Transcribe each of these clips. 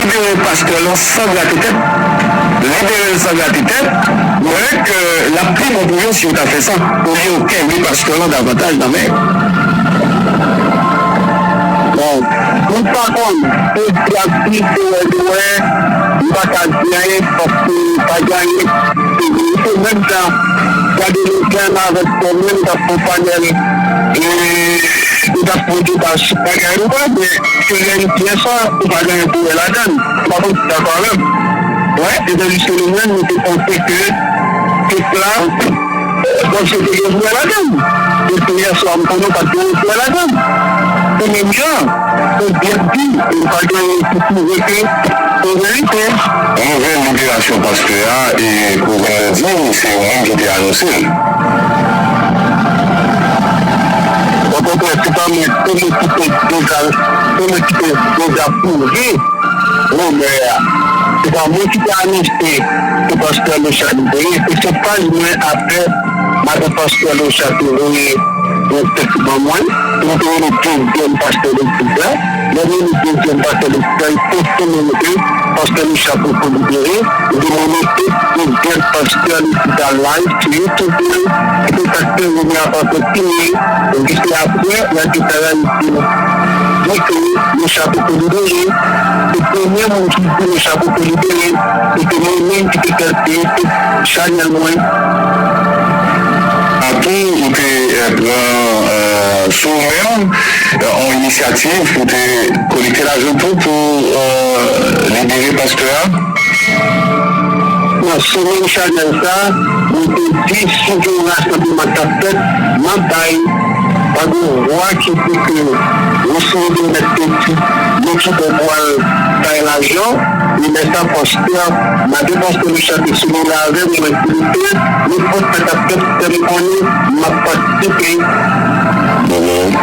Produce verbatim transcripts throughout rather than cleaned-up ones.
Libere pastè lan san grate tèt. Libere l san grate tèt. Mwen kwè ke l ap pi bon pou yo si yo ta fè sa, olye yo kenbe pastè lan davantaj nan men. Bon, m pa konn, se di ak di, se wè, se wè, m pa ka di anyen, paske pa gen anyen. Se menm jan, gade nou menm avèk Fòmil, nou t ap fè yon panèl, e, nou t ap fè yon deba sou bagay nou an, men se lè n di sa, ou pa gen anyen pou wè ladan l. M pa konn si w dakò avè m. Wè, e tandis ke nou menm, nou te panse ke pèp la, bon, se te gen pou wè ladan l. Depi yè swa, m konnen w pa t gen pou wè ladan l. Se menm jan, se byen di, e pa gen anyen ki pwouve ke se verite. Nouvèl liberasyon pastè a, e pou vandredi, se ou menm ki te anonse l. Okontrè, se pa mwen, se mwen ki te deja, se mwen ki te deja pwouve Wonè a. Se pa mwen ki te anonse ke pastè Lochard libere, se sou paj mwen apre madan pastè Lochard te voye yon tèks ban mwen, pou m te rele dezyèm pastè legliz la. Lè m rele dezyèm pastè legliz la, li konfime m ke pastè Lochard poko libere, li te rele dezyèm pastè legliz la live sou YouTube mwen, ki te pastè Rene Apasan Pini, epi se apre, y a te travay di ke Lochard poko libere, se premye moun ki di Lochard poko libere, se te mwen menm ki te fè l peye sou chanèl mwen. Atou, ou te, eh, pran, eh, sou ou menm, eh, yon inisyativ pou te kolekte lajan tou pou, eh, libere pastè a? Nan sou menm chanèl sa, mwen te di, si gen yon rasanbleman k ap fèt, m ap bay. Pa gen vwa ki di ke yon seri de nèg te di, men ki bò pou al bay lajan, e lè sa pastè, maten pastè Lochard te sou liy la avè m, mwen di l ke nenpòt sa k ap fèt, fè m konnen m ap patisipe. Mhm.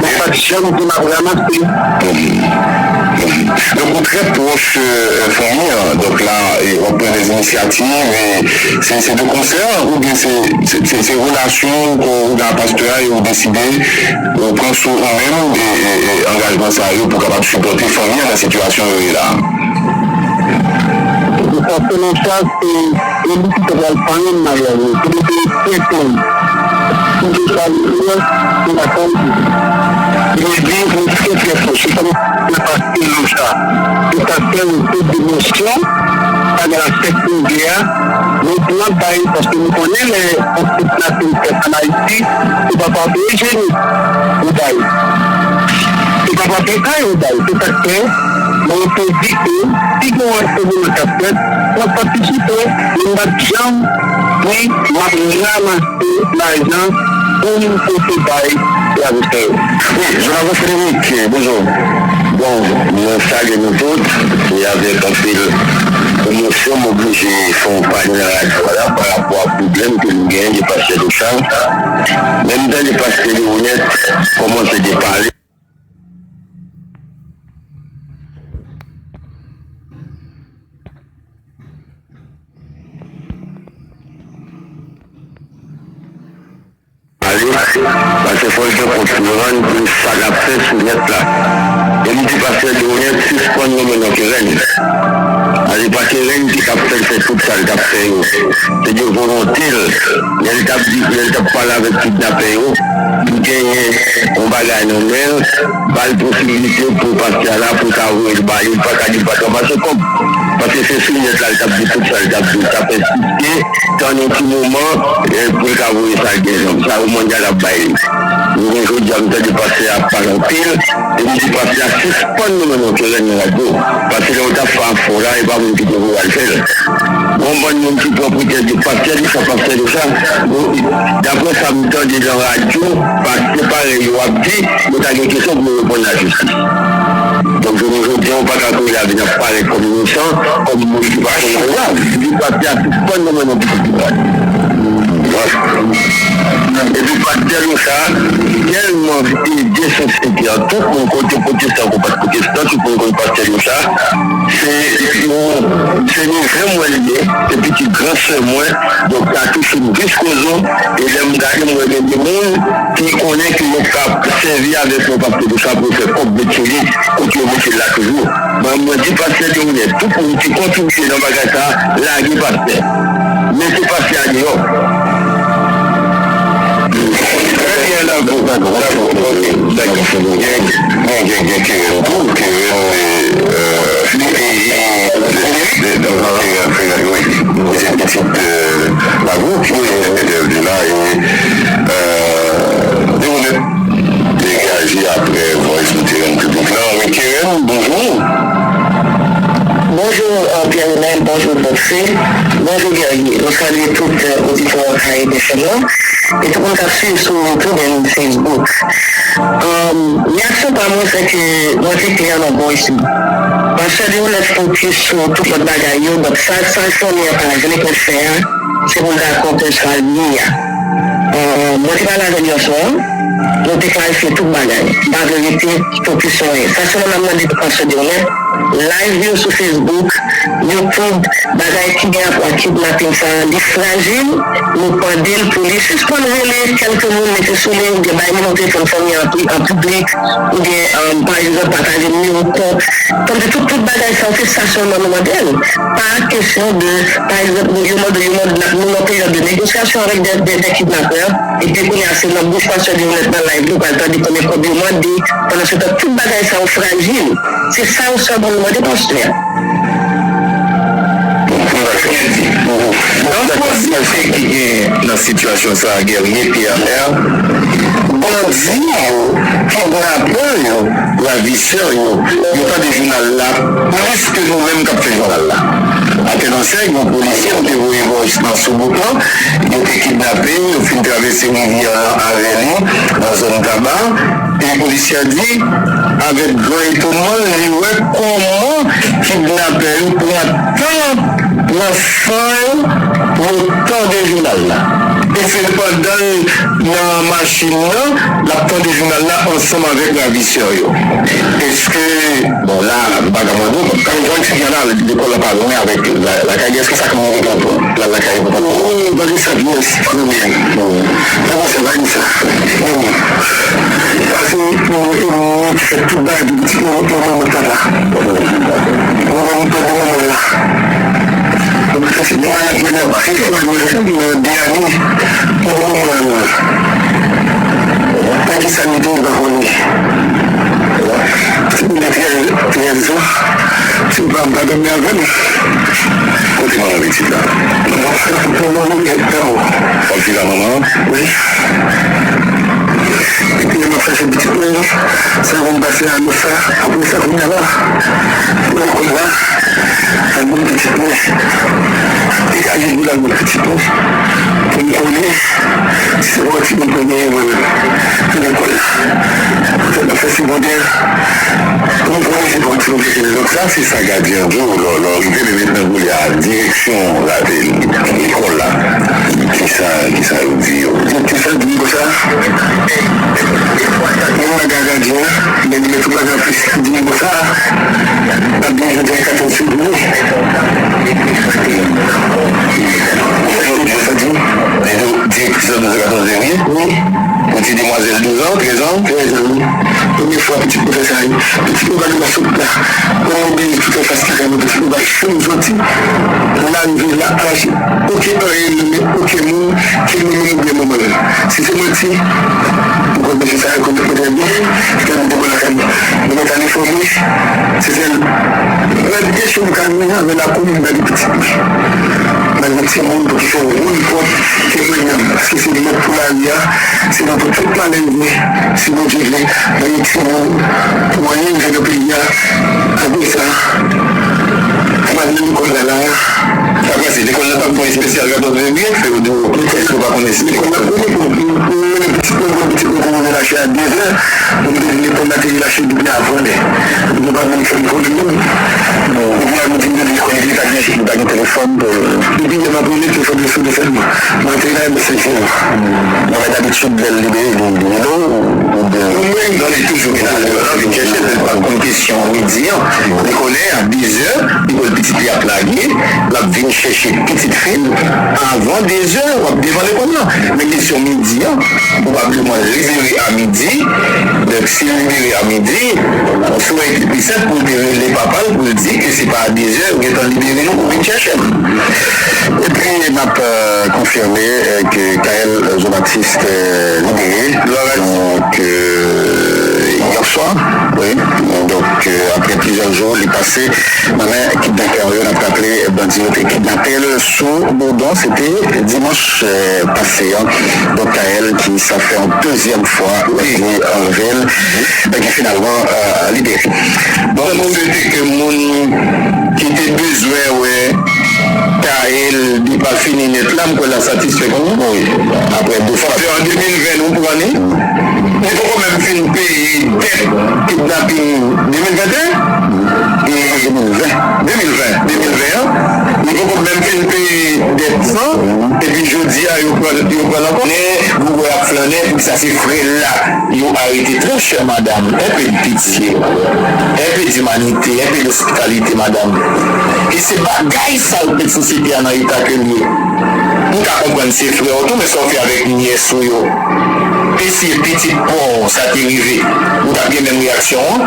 M ap janm di m ap ranmase. Mhm. Mhm. Donk, ou trè pwòch, euh, fanmi an. Donk la, e, w ap pran de inisyativ, e se, se de konsè, oubyen se, se, se, se relasyon ou, ou gen ak pastè a, e ou deside, ou pran sou ou menm, e, e, e angajman sa yo pou kapab sipòte fanmi an nan sitiyasyon yo ye la a? Pastè Lochard, se E li ki te pral parenn maryaj mwen. Se li ki te fè pou m. Si se pa li, se la fòm. Li di, mwen te fè fòs. Se pa mwen ki te pastè Lochard. Se pastè yo tout de mesyon, pandan l ap fè pwojè a. Men pou m ap bay, paske nou konnen lè yon koup natirèl fèt ann Ayiti, se pa pa Eugénie ou bay. Se pa pa Pekay ou bay. Se sa k fè, mwen te di ke si gen yon rasanbleman k ap fèt, m ap patisipe, men m p ap janm di m ap ranmase lajan pou m pote bay travèsè yo. Wi, Jonathan Frédéric, bonjou. Bon, mwen salye nou tout, e avèk anpil emosyon, m oblije fè yon pa nan radyo a la pa rapò a pwoblèm ke nou genyen de pastè Lochard. Men m tande pastè Leonèt kòmanse de pale. Ale, paske fò l gen kont pou l rann pou sa l ap fè sou nèt la. E m di pastè Leonèt sispann nonmen non Kerèn. Ale, pa Kerèn ki t ap fè l fè tout sa l t ap fè yo. Se de volonte l. Lè l t ap di, lè l t ap pale avèk kidnapè yo, li genyen yon bagay nan men l, ba l posiblite pou pastè a la, pou l ka voye l ba yo, li pa ka di l pa t ranmase kòb. Paske se sou nèt la, l t ap di tout sa l t ap di, l t ap ensiste, tann yon ti moman, eh, pou l ka voye sa l gen nan men l. Sa yo mande a l ap bay li. Jounen jodi a, m tande pastè a ap pale anpil, e m di pastè a sispann nonmen non Kerèn nan radyo. Paske lè yo t ap fè afè w la, e pa moun ki te voye al fè l. Gon bann moun ki pran pretèks de pastè de sa, pastè de sa. Bon, daprè sa m tande nan radyo, pastè parèy yo ap di, yo ta gen kesyon pou yo reponn lajistis. Donk, jounen jodi a, ou pa ka kouri la vin ap parèt kòm inosan, kòm moun ki pa konnen anyen. Di pastè a sispann nonmen non pitit li. Epi pastè nou sa, tèlman ede sosyete a, tout moun, kote pwotestan, kote pa t pwotestan, tout moun konn pastè nou sa. Se yon, se yon Frè mwen li ye, se pitit gran sè mwen, donk sa touche m plis kozon, e lè m gade m wè gen de moun ki konnen ke yo ka sèvi avèk yon pastè de sa pou yo fè kòb Beteli, kote yo mete l la toujou. Mwen, mwen di pastè Dewonet, tout moun ki kontribye nan bagay sa, lage pastè. Mete pastè a deyò. Trè byen, dakò, dakò, dakò, ok, dakò. Gen, gen, gen, gen Keren tou, Keren, euh, li peyi, de, de, de, Keren, Keren, wi. Se pitit, euh, Lagwo ki entèvyou la, e, euh, Dewonet te reyaji apre voice nou te rann piblik la. Wi, Keren, bonjou. Bonjou, euh, Pierre Renel, bonjou, Godfrey. Bonjou, Guerrier. Nou salye tout, euh, oditè Karen F M nan. E tout moun k ap swiv sou TuneIn, Facebook. Um, reyaksyon pa mwen, se ke mwen te klè nan voice mwen. Pastè Dewonet fokis sou tout lòt bagay yo, but sa, sa l konnen an pa vle konn fè a, se pou l dakò pou sa l ye a. Um, mwen te pale avè l yè swa, nou te klarifye tout bagay. M pa vle rete fokis sou anyen. Sa sèlman m ap mande pou pastè Dewonet, live yo sou Facebook, YouTube, bagay ki gen rapò ak kidnaping sa a, li frajil, nou mande l pou li sispann rele kèlke moun, mete sou li, oubyen bay nimewo telefòn fanmi an an piblik, oubyen, um, pa egzanp, pataje nimewo kont. Tande tout, tout bagay sa yo, se sa sèlman nou mande l. Pa kesyon de, pa egzanp, yo mande, yo mande, n ap, nou nan peryòd de negosyasyon avèk de, de, de kidnapè, epi kounye a se nan bouch pastè Dewonet nan live, nou pral tande konbyen kòb yo mande, pandan se tan, tout bagay sa yo frajil. Se sa yo sèlman nou mande pastè a. Nan pozisyon ki gen nan sitiyasyon sa a, Guerrier Pierre, bandi yo, kidnapè yo, ravisè yo, yo tande jounal la plis ke nou menm k ap fè jounal la. Atènansè, yon polisye, nou te voye voice nan sou bout lan, yo te kidnape, yo fin travèse rivyè an avè li, nan zòn Taba. E polisye a di, avèk gran etonman, li wè kòman kidnapè yo pran tan, pran san yo pou yo tande jounal la. E se pandan l nan machin nan, l ap tande jounal la ansanm avèk ravisè yo. Èske, bon, la, m pa ka mande w, men kòm jan ti jan la, lekòl la pa lwen avèk la, lakay li, èske sa ka rive pou l al lakay li pou l pa... Oh, bagay sa, yes, frè mwen. Bon. Sa, sa, bagay sa. Bon. Pase, bon, e mwen ki fè tout bagay pou pitit mwen, mwen, mwen, mwen, papa. Mwen, mwen, mwen, mwen, mwen la. Mwen, mwen, mwen, mwen, mwen, mwen, mwen, mwen, mwen, mwen, mwen, mwen, mwen, mwen. Nan ki sa li te ye, m pa konnen. Ti moun de trèz, trèz zan, ti moun pa, m pa dòmi avè l. Kote manman pitit la? Manman, manman, manman, w ap viv a manman an? Wi. Epi lè m ap chache pitit mwen an, sa vin pase a nou sa, apre sa kounye a la, pou lekòl la, al ban m pitit mwen. Degaje pou l al ban m pitit mwen. Pou m konnen si se pa yon timoun mwen genyen mwen menm nan lekòl la. Poutèt m ap fè segondè, pou m konnen si se pa yon timoun mwen genyen. Donk sa, se sa gadyen an di w, lè, lè w rive, men mentnan kounye a, direksyon la, lekòl la, kisa, kisa yo di yo? Direktris la di m konsa, mwen m al gade gadyen an, men li met tout bagay an plis, li di m konsa, n ap byen jodi a, katòz fevriye. Sa di? Direktris la di w se katòz fevriye? Wi. Yon ti demwazèl douz an, trèz an? Trèz an, wi. Premye fwa pitit mwen fè sa, wi. Pitit mwen pa gen pa sot la. Mwen obeyi tout anfas lakay mwen, pitit mwen pa janm soti. Mwen arive la, pa lage okenn anyen nan men okenn moun, ke mwen menm oubyen manman l. Si se manti, m konn mesye sa yo konn mwen trè byen, se te mete mwen lakay mwen. Mwen mèt al enfòme, se sèl rèd kesyon m ka gen anvè lakou m, m gade pitit mwen. M al gen timoun pou ki fè woul pòt, ke mwen menm, paske se mèt pou lari a, se nan pou tout malè yo vle, si Bondye vle, mwen gen timoun, pou anyen rive nan peyi a, apre sa, pou al nan lekòl la, la, Sa pase, lekòl la p ap fè espesyal katòz fevriye, fè yo di w, yo pa konnen si lekòl la konnen, bon, m, m mennen pitit mwen, mwen pitit mwen kòmanse lache a de zè, bon, m te di lekòl la te relache depi avan lè. Yo pa menm fè m konnen menm. Epi la, nou di m te di lekòl li pa gen, li pa gen telefòn pou... Depi yè m ap rele, telefòn yo sone sèlman. M antre la, e mesaj yo. Mwen, dabitid, lè l libere, li, li rele w, oubyen... Non, li toujou gen la, lè l vin chèche l, li pa konn kesyon midi an. Li konnen a dizè, li pral pitit li ap lage, l ap vin chèche pitit fi l avan dezè, w ap devan lekòl la. Men kesyon midi an, pwobableman libere a midi. Donk, si l libere a midi, sa ap pi senp pou l te rele papa l pou l di ke se pa a dezè, ou gentan libere nou pou vin chèche m. Epi, n ap, euh, konfime, euh, ke Kaël Jean-Baptiste, euh, libere. Donk, euh, yè swa, wi. Donk, euh, apre plizyè jou, li pase nan men kidnapè yo, n ap raple, bandi yo te kidnape l sou Boudon, se te dimanch, euh, pase an. Donk, Kaël ki sa fè yon dezyèm fwa, bandi anlve l. Donk, finalman, euh, libere. Bon, nou swete ke moun ki te bezwen wè Kaël depa fini nèt la, m kwè l ap satisfè kòm nou wi. Apre de fwa. Se an de mil ven nou pran li. Li poko menm fin peye dèt kidnaping de mil venteyen? E de mil ven. De mil ven, de mil ven an. Li poko menm fin peye dèt lan. Epi jodi a, yo pran, yo pran l ankò. Men, nou wè ap flannen, poukisa se frè l la yo arete? Trè chè madam, enpe de pitye, enpe dimanite, enpe de ospitalite, madam. E se bagay sa yo k met sosyete a nan eta ke l ye. M ka konprann se frè w tou, men sa w fè avèk nyès ou yo? E si e pitit pa w sa te rive, ou t ap gen menm reyaksyon an?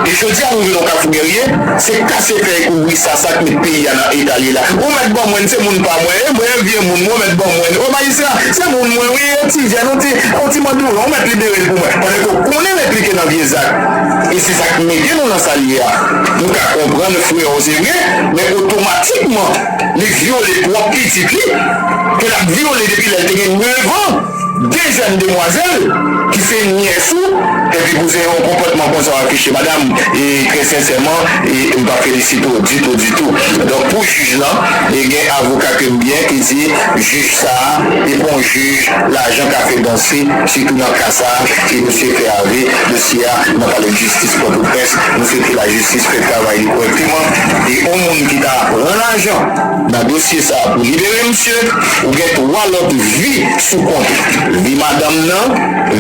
E jodi a nou rive nan kafou gerye, se kase fèy kouvri sa, sa k met peyi a nan eta l ye la. Ou mèt ban mwen, se moun pa mwen, e mwen vye moun, ou mèt ban mwen. O majistra, se moun mwen, wi, e ti jèn, ou ti, ou ti mandouran, ou mèt libere l pou mwen. Pandan ke w konnen replike nan vye zak. E se sa k mete nou nan sa l ye a. Nou ka konprann frè w se vre, men otomatikman, li vyole pwòp pitit li, ke l ap vyole depi lè l te gen nèf an. De jèn demwazèl ki se nyès ou, epi pou se yon konpòtman konsa w afiche, madam, e trè sensèman, e m pa felisite w ditou, ditou. Donk, pou jij lan, e gen avoka ke m byen ki di, jij sa a, e pa yon jij lajan ka fè danse, sitou nan ka sa a, e misye fè ave dosye a nan palè jistis Pòtoprens. Nou swete lajistis fè travay li kòrèkteman, e yon moun ki ta pran lajan nan dosye sa a pou libere misye, ou gen twa lòt vi sou kont ou. Vi madanm nan,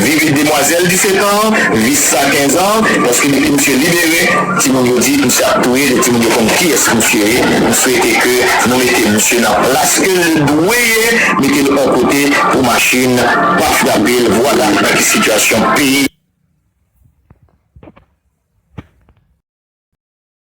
vi demwazèl disèt an, vi sa kenz an, paske depi misye libere, timoun yo di misye ap touye, timoun yo konn kiyès misye ye. Nou swete ke nou mete misye nan plas ke l dwe ye, mete l yon kote pou machin pa frape l. Vwala nan ki sitiyasyon peyi.